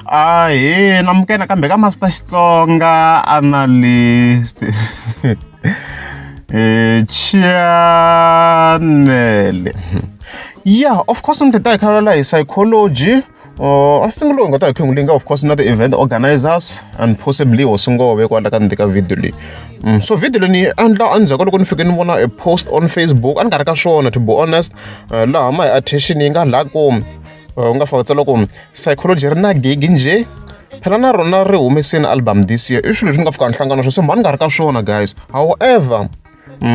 Ahee namukela nakambe ka Master Xitsonga Analyst chanele ya of course ni ta hi kha vulavula hi psychology I think lowu hi nga ta hi kha hi n'wi linga of course na ti-event organizers and possibly hosi ngove kwala ka ndzeni ka video leyi so video leyi ni yi endla endzhaku ka loko ni fike ni vona a post on Facebook a ni nga ri ka swona to be honest laha my attention yi nga la ku u nga fika u tsala ku psychology ri na gigi njhe phela na rona ri humesini album this year i swilo leswi ni nga fika ni hlangana na swona se mhani ni nga ri ka swona guys however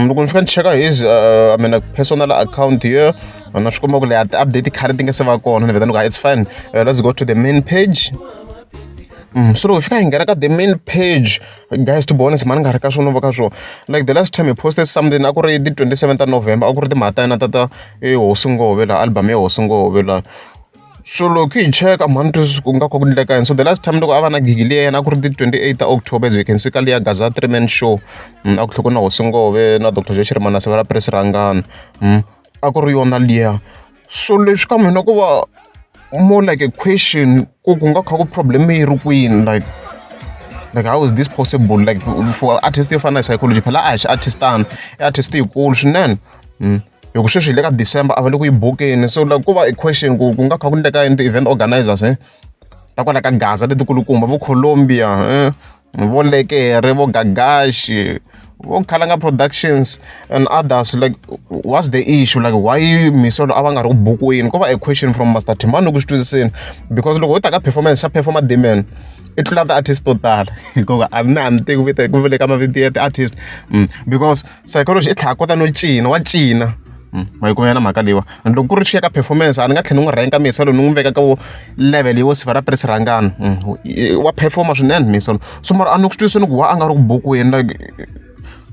loko ni fika ni cheka his I mean personal account here na swi komba ku leyi ti-update khale ti nga se va kona ni vheta ni ku it's fine let's go to the main page so loko hi fika hi nghena ka the main page guys to be honest mhani nga ri ka swona va ka swona like the last time he posted something a ku ri ti 27 ta November a ku ri timhaka ta yena ta ta hosi ngove laha album ya hosi ngove laha so loko hi cheka mhani twisisi ku nga kha ku endleka yini so the last time loko a va na gigi liya yena a ku ri ti 28 ta October as you can see ka liya Gaza three man show a ku tlhela ku na hosi ngove na Doctor Joe Shirimani na Sivara Press Rhangani a ku ri yona liya so leswi ka mina ku va more like a question ku ku nga kha ku problem yi ri kwini like how is this possible like for artist yo fana na psychology phela a hi xi artistana i artist yikulu swinene hi ku sweswi hi le ka December a va le ku yi bukeni so like ku va a question ku ku nga kha ku endleka yini ti-event organizers ta kwala ka Gaza letikulukumba vo Colombia vo Lekere vo Gagashi vo Khalanga Productions and others like what's the issue like why Misolo a va nga ri ku bukiweni ko va a question from Master Thimani ku swi twisiseni because loko ho ta ka performance xa performer Damian i tlula ti-artist to tala hikuva a ni a ni tivi ku vita ku vule ka mavito ya ti-artist because psychology i tlhela a kota no cina wa cina ma yi kuma na mhaka leyiwa and loko ku ri swi ya ka performance a ni nga tlhela ni n'wi rank Misolo ni n'wi veka ka vo level yo Sivara Press Rhangani wa performer swinene Misolo so mara a ni ku swi twisisi ku wa a nga ri ku bukiweni like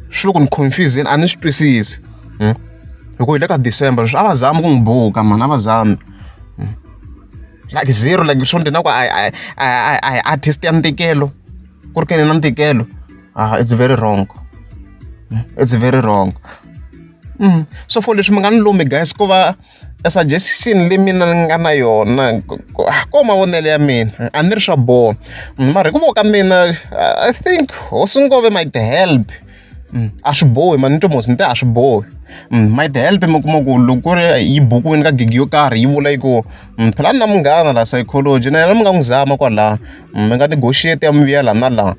swi le ku ni confuse a ni swi twisisi hi ku hi le ka December sweswi a va zami ku n'wi buka mani a va zami like zero like swo ni na ku a a hi artist ya ntikelo ku ri ke ni na ntikelo ah it's very wrong it's very wrong so for leswi mi nga ni lumi guys ko va a suggestion leyi mina ni nga na yona ko mavonelo ya mina a ni ri swa boha mara hi ku vona ka mina I think hosi ngove might help a swi bohi mani ni twa mos ni te a swi bohi might help mi kuma ku loko ku ri yi bukiwini ka gigi yo karhi yi vula yi ku phela ni na munghana la psychology na yena mi nga n'wi zama kwalaya mi nga negotiate ya mi vuya la na la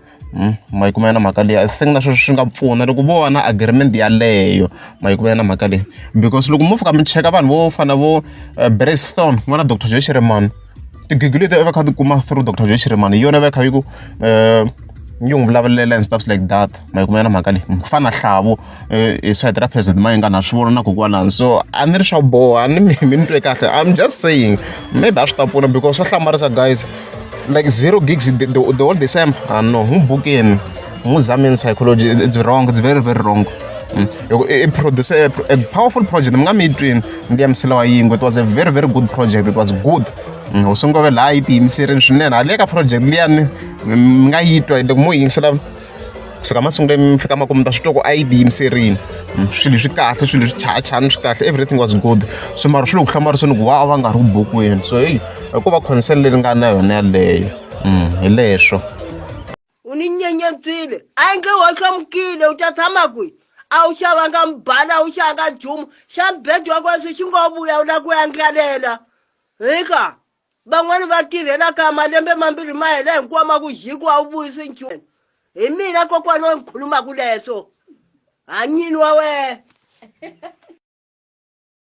ma yi kuma na mhaka leyi I think na sweswo swi nga pfuna loko vo va na agreement yaleyo ma yi kuma na mhaka leyi because loko mo fika mi cheka vanhu vo fana vo Brestone ku nga na Doctor Joe Shirimani tigigi leti va kha ti kuma through Doctor Joe Shirimani hi yona va kha yi ku yi n'wi vulavulela and stuffs like that ma yi kuma na mhaka leyi ku fana na Hlavu hi side ra President Mayengani ha swi vona na kokwalano so a ni ri swa boha a ni mi ni twe kahle I'm just saying maybe a swi ta pfuna because swa hlamarisa guys like zero gigs the whole December ah no n'wi bukeni n'wi zameni psychology it's wrong it's very very wrong i produce a powerful project mi nga mi yi twini liya msila wa yingwe it was a very very good project it was good hosi ngove laha yi tiyimiserini swinene hale ka project liyani mi nga yi twa loko mo yingisela kusuka masungulweni mi fika makumu ta swi twa ku a yi tiyimiserini swilo swi kahle swilo swi chayachayani swi kahle everything was good so mara swi le ku hlamariseni ku wa a va nga ri ku bukiweni so heyi hi ku va concern leyi nga na yona yaleyo hi leswo U ni nyenyetsile a yi nge hohlomukile u ta tshama kwihi a wu xavanga mubala a wu xavanga nchumu xa mbhedo wa kweswi xi ngo vuya u lava ku ya ndlalela hika van'wani va tirhela ka malembe mambirhi ma hela hinkwawo ma ku jiki a wu vuyisi nchumu hi mina kokwana wa ni khulumaka leswo hanyini wa wena.